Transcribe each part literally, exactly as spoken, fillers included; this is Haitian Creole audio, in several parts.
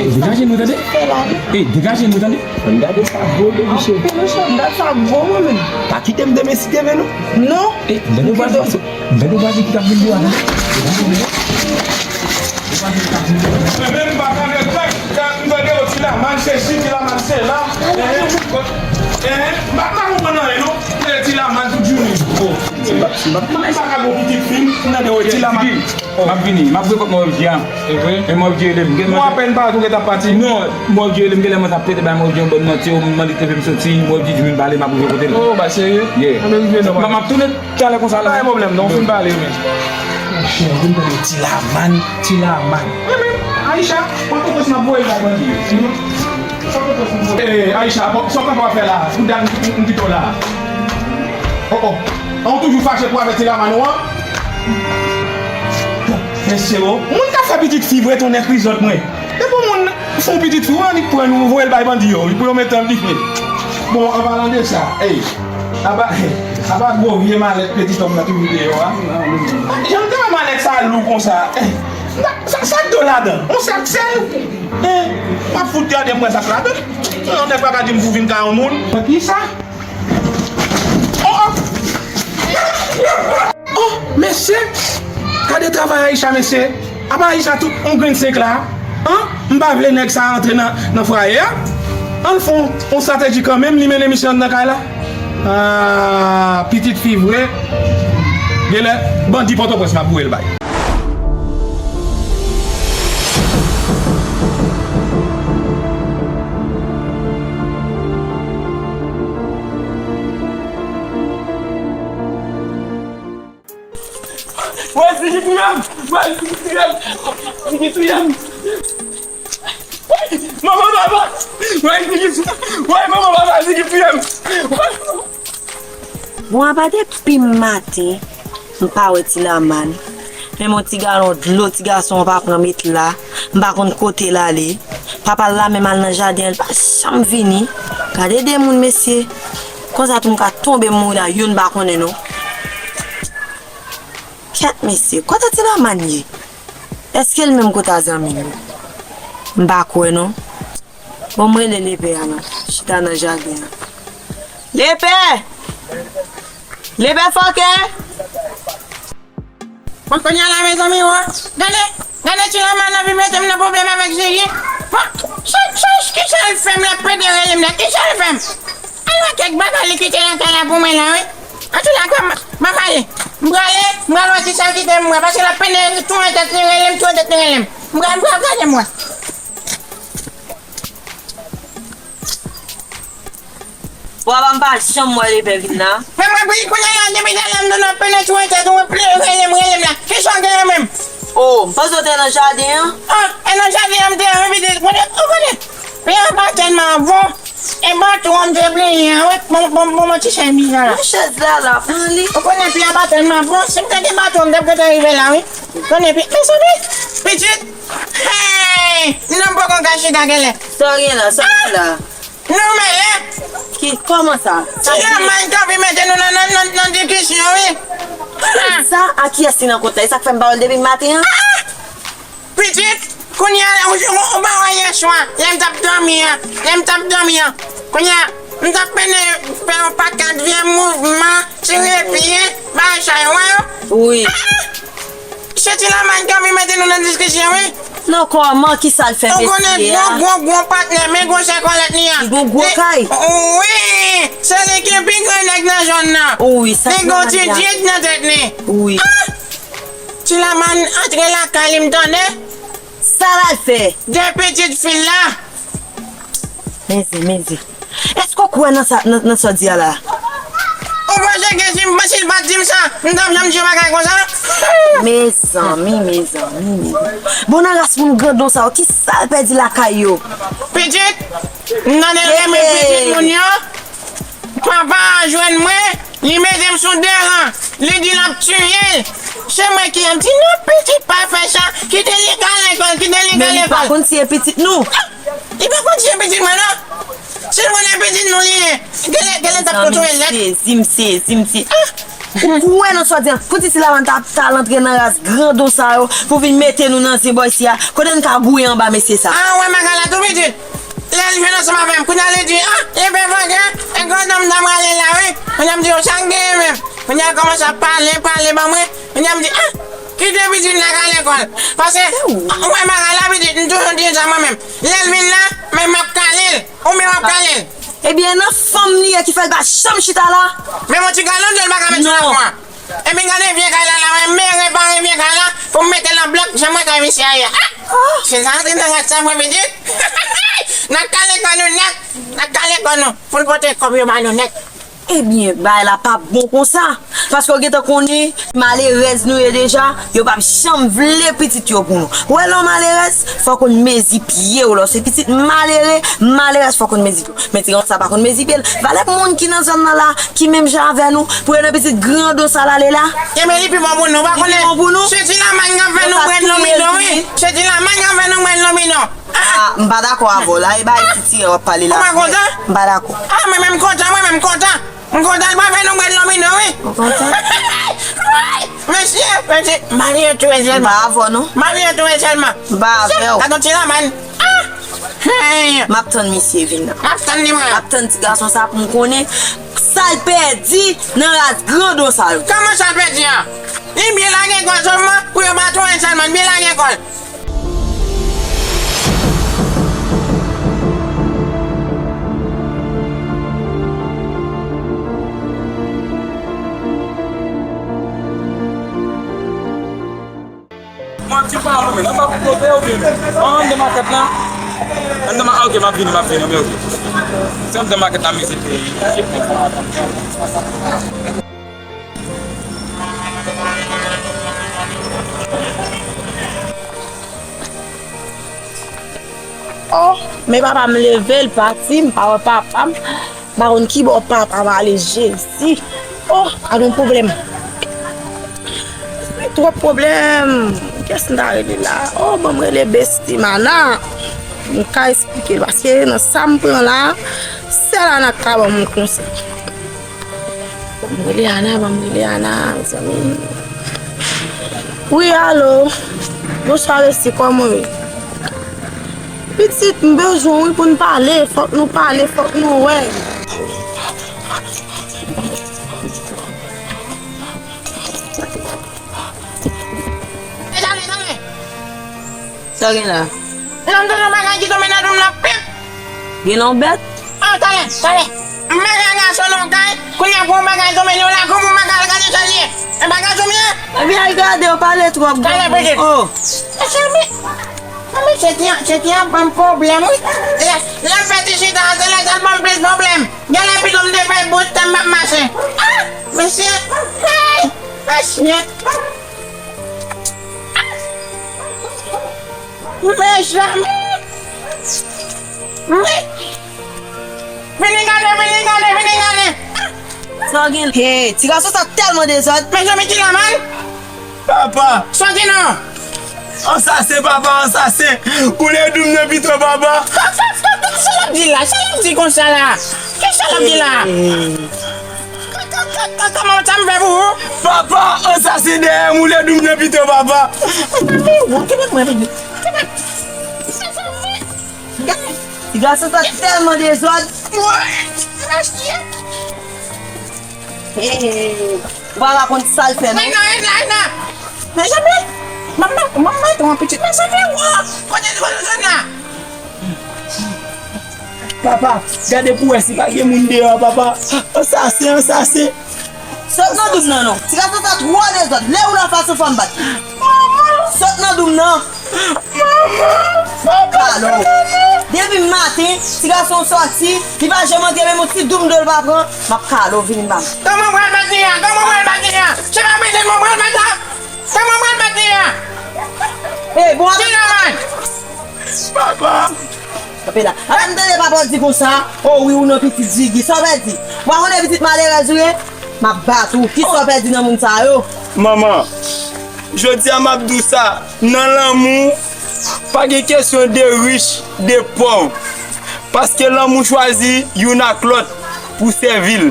Degaje nou tande. Fè la wi. Ey, degaje nou tande. Ann gade sa gwo wi mesye. Anpil mesye, ann gade sa gwo mwen menm. Pa kite m demen si te vle non. Non. Ey, lè nou pral di, lè nou pral di ki t ap vin deyò a tande. Mwen menm m pa tande kòk, m tande yo ti laman se si, ti laman se la. Enhen, enhen, m pa, m pa konprann anyen non. Ti laman tout jounen. M pa ka gon pitit fi m, m tande yo ti laman. M ap vini, m ap voye kòk Mòvje a. E vre? E Mòvje rele m. Gen Mòvje. Bon, apèn pa tou gen t ap pati. Non, Mòvje rele m, genlè mwen t ap tete bay Mòvje yon bòn manti, yo mande te fè m soti, Mòvje di vin pale, m ap rive kote l. Oh, ba serye? Yeah. Anben rive non. M ap tounen talè konsa la. Pa gen pwoblèm non, fin pale wi men. Monchè, vin tande ti laman, ti laman. Mwen menm, Aisha, Pòtoprens m ap voye l bay bandi yo. Pòtoprens m ap voye. Eh, Aisha, bon, sa w konn w ap fè la? Bouda m, m, m kite w la. Oh, oh. An w toujou fache pou avèti laman ou an? Mesye o, moun ka fè pitit fi vre tounen krizòt mwen. Depi yon moun fè yon pitit fi, ou annik pran l, ou voye l bay bandi yo, pou yo mete l dife. Bon, an palan de sa, ey, apa, apa gwo vye malèt pitit òm nan toujou deyò a? Jan m te wè malèt sa lou konsa, ey, sa, sa k do ladan? Yon sak sèl? Ey, m ap fout gade m wè sa k ladan. Yon nèg pa ka di m pou vin ka yon moun. Kisa? Oh, oh! Oh, mesye! Gade travay Aisha, mesye! Apa Aisha tout yon grenn senk la? An? M pa vle nèg sa antre nan, nan fwaye a. Ann fè yon, yon estrateji kanmenm, li mennen misye anndan kay la. Ah, pitit fi vre. Genlè, bandi Pòtoprens m ap voye l bay. Wè, Ziki touye m! Wè, Ziki touye m! Ziki touye m! Manman, papa! Wè, Ziki touye m! Wè, manman, papa, Ziki touye m! Bon, apa depi maten, m pa wè ti Laman. Menm yon ti galon dlo, ti gason an pa pran met la. M pa konn kote l ale. Papa l la menm al nan jaden an, li pa janm vini. Gade de moun, mesye. Konsa tou m ka tonbe mouri la, youn m pa konnen non. Kèt, mesye, kote ti Laman ye? Èske l menm kote a zanmi l? M pa kwè non. Bon, m rele lepè a non. Chita nan jaden an. Lepè! Lepè fòkè! Bon, kounye a la, mezanmi, o, gade, gade ti Laman nan vin mete m nan pwoblèm avèk Ziki. Bon, sa, sa, kisa l fè m la, pede rele m la, kisa l fè m? Al wè kèk bagay li kite nan kay la pou mwen la, wi. Antoulaka, m, m ap ale. M prale, m pral wè kisa l kite m wè, paske l ap pede tounen tèt li, rele m, tounen tèt li, rele m. M pral, m pral gade m wè. Papa m pa janm wè lepè vin la. Men mwen, wi, kounye a la, depi talè m tande w ap pede tounen tèt ou, rele m, rele m la. Kisa w genyen menm? O, m panse w te nan jaden an. A, e nan jaden an m te ye, wi, pitit. Konnen, ou konnen. Pi an pa tèlman bon. E baton an m te bliye an, wi. Bon, bon, bon, bon, ti chèz bizan la. Bon, chèz la, la, pran li. Ou konnen pi an pa tèlman bon. Si m te gen baton, m t ap gentan rive la, wi. Konnen pi, mezanmi, pitit. Hey! Nonm poko ka chita genlè. Sa w gen la, sa w gen la. Nou mele! Ki, kòman sa? Ti Laman k anvi mete nou nan, nan, nan, nan diskisyon, wi. Sa, a kiyès li nan kont la? E sa k fè m pa wè l depi maten an? Pitit, kounye a, ou, ou, ou pa wè yèswa, lè m t ap dòmi an, lè m t ap dòmi an. Kounye a, m t ap pede fè yon pakèt vye mouvman, tire pye, bagay sa yo, wè yo? Wi. Se ti Laman k anvi mete nou nan diskisyon, wi. Non, kòman? Kisa l fè, mesye a? Ou konnen gwo, gwo, gwo patnè, men gwosè kòlèt li an. Li gon gwo kay. Wi, se li ki pi gran nèg nan zòn nan. Wi, sa. Li gon ti djed nan tèt li. Wi. A! Ti Laman antre lakay li, m tande. Sa l al fè? De pitit fi l la. Mezi, mezi. Èske w kwè nan sa, nan, nan sa w di a la? Ou panse ke si m, si l pa t di m sa, m t ap janm di yon bagay konsa? Mezanmi, mezanmi, mezanmi. Bon, nan ras moun grandon sa yo, kisa l pèdi lakay yo? Pitit, m tande l renmen pitit moun yo. Papa a jwenn mwen, li mete m sou de ran. Li di l ap tiye l. Se mwen ki di non, pitit, pa fè sa. Kite li ka lekòl, kite li ka lekòl. Men li pa konn si e pitit nou. Li pa konn si e pitit mwen non. Si l konnen pitit nou li ye, genlè, genlè l t ap kontwole l nèt. Mezanmi, m sezi, m sezi, m sezi. A! Ou kwè nan sa w di an? Pou Titi Lamann ta, ta al antre nan ras grandon sa yo, pou vin mete nou nan zen bò isi a, kote n ka gouye anba mesye sa? Ah, ou wè Magala tou pitit. Lè l jwenn ansanm avè m, kounye a li di, ah, e bèbògè, e grandon m ta prale la, wi. Kounye a m di, yo, sa k genyen menm? Kounye a l kòmanse ap pale, pale ban mwen. Kounye a m di, ah, kite pitit la k al lekòl. Paske, ou wè Magala pitit, m toujou di sa mwen menm. Lè l vin la, men m ap kale l. Ou menm w ap kale l. Ebyen, nan fanm li ye ki fè l pa janm chita la. Men yon ti galon dlo l pa ka met sou lapon an. Epi gade vye kay la la, mwen men repare vye kay la pou m mete l nan blòk, jan mwen kay misye a ye a. Ah! Se sa antre nan rad sa mwen pitit. N ap kale kò nou nèt, n ap kale kò nou pou l pote kòb yo ba nou nèt. Ebyen, bagay la p ap bon konsa. Paske w gentan konnen malerèz nou ye deja, yo p ap janm vle pitit yo pou nou. Ou wè lè w malerèz, fòk ou konn mezi pye w. Lè w se pitit malere, malerèz, fòk ou konn mezi pye w. Men ti gason sa pa konn mezi pye l. Valè moun ki nan zòn nan la, ki menm jan avè nou, pou yo nan pitit grandon sa l ale la. Ebyen, li pi bon pou nou, pa konnen. Li pi bon pou nou. Se ti Lamann k ap fè nou brèd lonbidon, wi. Se ti Lamann k ap fè nou brèd lonbidon. Ah, m pa dakò avè w la, e bay ti tirè w ap pale la. Ou pa kontan? M pa dakò. Ah, mwen menm m kontan, mwen menm m kontan. M kontan, l pral fè nou brèd lonbidon, wi. Ou kontan? Mesye, mesye, mari yo touye sèlman. M pa avè w non. Mari yo touye sèlman. M pa avè w. Gad yon ti Lamann. Ah! Hey! M ap tann misye vin nan. M ap tann li, mwen. M ap tann ti gason sa pou m konnen sa l pèdi nan ras grandon sa yo. Kòman sa l pèdi an? Li byen lage kò l sèlman, pou yo pa touye sèlman, l byen lage kò l. Mwen di pa ou, men, nan pa kote ou byen, men. An, anndan makèt la. Anndan ma-, ah, ok, m ap vini, m ap vini, men, ok. Se anndan makèt la, mizit peyi. Oh, men papa m leve, l pati, m pa wè papa m. M pa konn ki bò papa m ale, Jezi. Oh, gad yon pwoblèm. Twòp pwoblèm. Kiyès m ta rele la? Oh, ban m rele Besti Mana. M ka esplike l, paske nan sa m pran la, sèl Ana k ka ban m yon konsèy. Ban m rele Ana, ban m rele Ana, mezanmi. Wi, alo. Bonswa, Besti, kòman w ye? Pitit, m bezwen w wi pou n pale. Fòk nou pale, fòk nou wè. Tande, tande. Sa w gen la? Non, m tande yon bagay ki tonbe nan doum nan, pip! Gen lonbèt? Ah, talè, talè. M mete gason nan kay, kounye a pou yon bagay tonbe nan lakou pou m pa ka al gade sa l ye. E pa gason m ye? Ebyen, al gade, w pale twòp. Talè, pitit. Oh. Mezanmi, mezanmi, se ti, se ti an ban m pwoblèm, wi. Lè, lè m fè ti chita a, se lè sa l ban m plis pwoblèm. Genlè pito m te fè bout tan m p ap mache. Ah! Mesye! Hey! Mesye! Mezanmi! Vini gade, vini gade, vini gade! Sa w gen? Hey, ti gason sa tèlman dezòd. Mezanmi, ti Lamann! Papa! Sòti non! Ansasen, papa, ansasen! Boule doum nan pito, papa! Sa l ap di la? Sa l ap di konsa la? Kisa l ap di la? Kòman sa m fè pou ou? Papa, ansasen dèyè m, boule doum nan pito, papa! Mezanmi, ou te mèt mwen vini. Ti gason sa tèlman dezòd. Hey, ou pa rakonte sa l fè, non? Mezanmi, mezanmi, manman, manman, manman, pitit, mezanmi, wo, kote l jwenn la? Papa, gade pou wè si pa gen moun deyò, papa. Ansasen, ansasen. Sot nan doum nan, non. Ti gason sa twò dezòd. Lè ou la fason fò m bat. Manman! Sot nan doum nan. Manman! Papa! Kalo. Depi maten, ti gason sòti, li pa janm antre, menm yon ti doum dlo l pa pran. M ap kalo, vini ba m. Kòman pral bat li a? Kòman pral bat li a? Se pa pitit mwen pral bat la? Kòman pral bat li a? Ey, bon, ti Lamann! Papa! Kanpe la. Ala m tande papa w di konsa, o wi, ou nan pitit Ziggy. Sa w pèdi? Ou pa konnen pitit malerèz ou ye? M ap bat ou. Kisa w pèdi nan moun sa yo? Manman, jodi a m ap di w sa, nan lanmou, pa gen kesyon de rich, de pòv. Paske lanmou chwazi youn ak lòt pou sèvi l.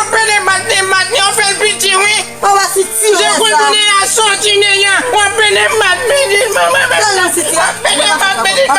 ap pede bat li, bat li, w ap fè l piti, wi. Papa, si ti. Jan konnen kounye a soti deyò, w ap pede bat pitit mwen, mwen menm. Tèlman si ti. W ap pede bat pitit mwen.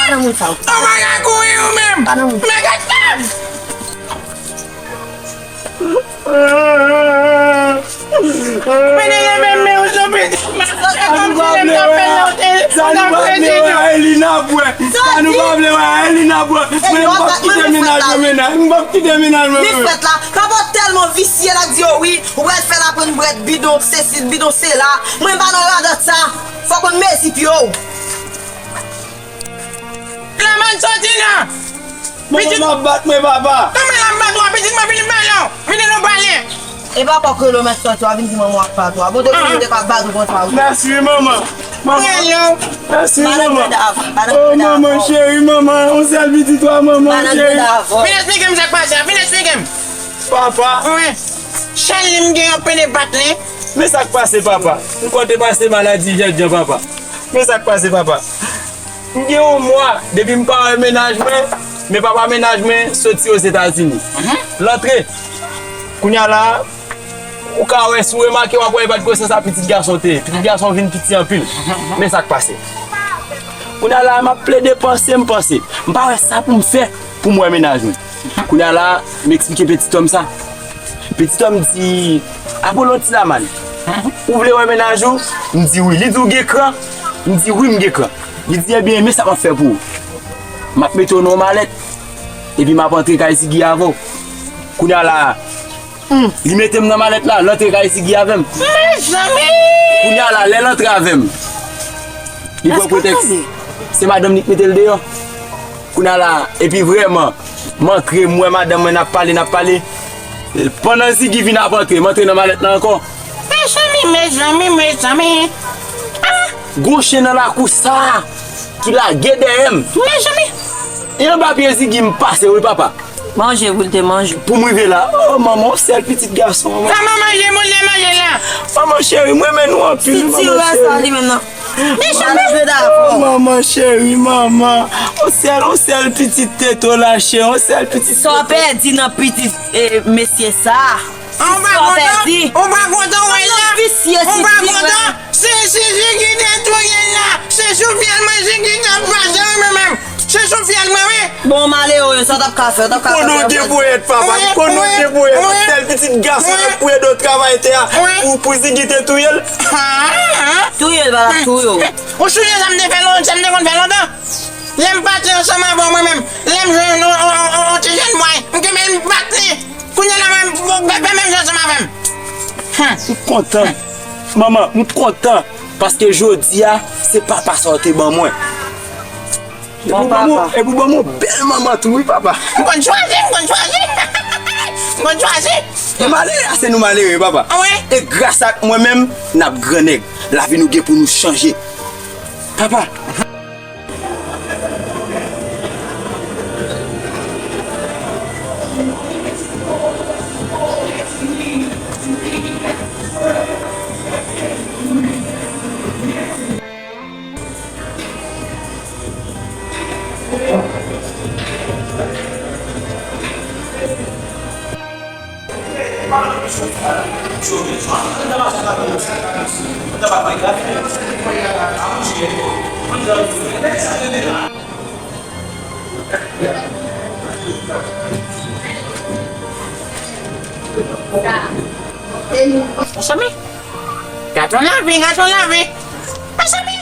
Ou pa ka kouri ou menm. Men gade. Mwen te leve men w sou pitit mwen. Sa nou pa vle wè, sa nou pa vle wè, Elina bwè. Sa nou pa vle wè, Elina bwè. Mwen, m p ap kite mennaj mwen, mennaj. M p ap kite mennaj mwen, mennaj. Li frèt la. Papa w tèlman visye l ap di yo wi. Ou pral fè l aprann bwè bidon sesi, bidon sela. Mwen pa nan radòt sa. Fòk ou mezi pye w. Kòman l soti la? Manman m ap bat mwen, papa. Kòman l ap bat ou? Pitit mwen vin pale w. Vin nou pale. E papa w k rele w mèt sòti, w a vin di manman w ap bat ou. Bon, te vin te ka bat ou konsa wi. Mèsi wi, manman. Manman. Mèsi wi, manman. Oh, manman cheri, manman. Yon sèl pitit ou a, manman cheri. Vin eksplike m sa k pase a. Vin eksplike m. Papa. Wi. Chèn li m gen yon pene bat li. Men sa k pase, papa. M konn te pase maladi jèdjan, papa. Men sa k pase, papa. M gen yon mwa depi m pa wè mennaj mwen, men papa mennaj mwen soti Ozetazini. L antre. Kounye a la, ou ka wè, si w remake, w ap wè e pa t gwosès sa pitit gason te ye. Pitit gason vin piti anpil. Men sa k pase. Kounye a la, m ap plede panse, m panse. M pa wè sa pou m fè pou m wè mennaj mwen. Kounye a la, m eksplike pitit òm sa. Pitit òm di, "Apollo, ti laman, ou vle wè mennaj ou?" M di, "Wi." Li di, "Ou gen kran?" M di, "Wi, m gen kran." Li di, "Ebyen, men sa m ap fè pou ou. M ap mete w nan yon malèt, epi m ap antre kay Ziggy avè w." Kounye a la, hmm, li mete m nan malèt la, l antre kay Ziggy avè m. Mezanmi! Kounye a la, lè l antre avè m, li pran pretèks se madanm li k mete l deyò. Kounye a la, epi vrèman, m antre, m wè madanm mwen, n ap pale, n ap pale. Pandan Ziggy vin ap antre, m antre nan malèt la ankò. Mezanmi, mezanmi, mezanmi. Ah! Gon chen nan lakou sa a ki lage dèyè m. Mezanmi. E anba pye Ziggy m pase, wi, papa. Manje pou l te manje. Pou m rive la. Oh, manman, yon sèl pitit gason, manman. Kòman manje moun te manje la? Manman cheri, m renmen nou anpil, manman cheri. Li menm nan. Oh, manman cheri, manman. Yon sèl, yon sèl pitit tete w lache, yon sèl pitit tete. Sa w pèdi nan pitit, eh, mesye sa a? Ou pa kontan? Ou pa kontan wè l la? Ou pa kontan? Se, se Ziggy ki te touye l la. Se sou pye l mwen Ziggy t ap pase wi, men menm. Chèche yon fi al mwen, wi. Bon, malere, sa w t ap ka fè, w t ap ka fè. Konnen w debouyèt, papa. Konnen w debouyèt. Sèl pitit gason k ap kouye dlo travay tè a. Pou, pou Ziggy te touye l. Touye l, pa l ap touye w. Ou sonje sa m te fè lon-, sa m te konn fè lontan? Lè m pati ansanm avè w, mwen menm, lè m jwenn yon, yon, yon, yon, yon ti jèn bway, m kenbe l, m bat li. Kounye a la, mwen, m, m, fè menm jan ansanm avè m. M kontan. Manman, m kontan. Paske jodi a, se papa sa w te ban mwen. Epi w ban mwen, epi w ban mwen yon bèl manman tou, wi, papa. M konn chwazi, m konn chwazi. M konn chwazi. E malere a, se nou malere, papa. Wi. E gras ak mwen menm, n ap grannèg. Lavi nou gen pou nou chanje. Papa. Mezanmi, gad yon lavi, gad yon lavi. Mezanmi,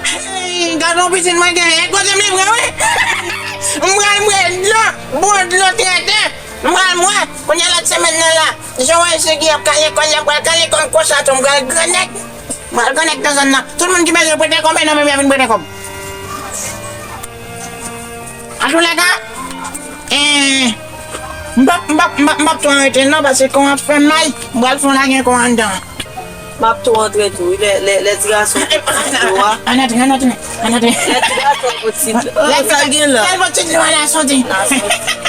hey, gad yon pitit mwen genyen. Kote m li pran, wi. M pral bwè dlo, bon dlo trete. M pral mwen, kounye a lòt semèn nan la. Jan w wè Ziggy ap kale kò l, l ap pral kale kò m konsa tou, m pral grannèg. M pral grannèg nan zòn nan. Tout moun ki bezwen prete kòb, nan men m y ap vin prete kòb. Antoulèka, eh, m p ap, m p ap, m p ap, m p ap twò rete non, paske kò an ap fè m mal, m pral fè yon lagè kò an anndan. M ap tou antre tou, wi, lè, lè, lè ti gason pran ti dlo a. Ann antre, ann antre, ann antre. Lè ti gason pran ti dlo. Oh, sa l gen la? Lè l pran ti dlo a, l a soti. L a soti.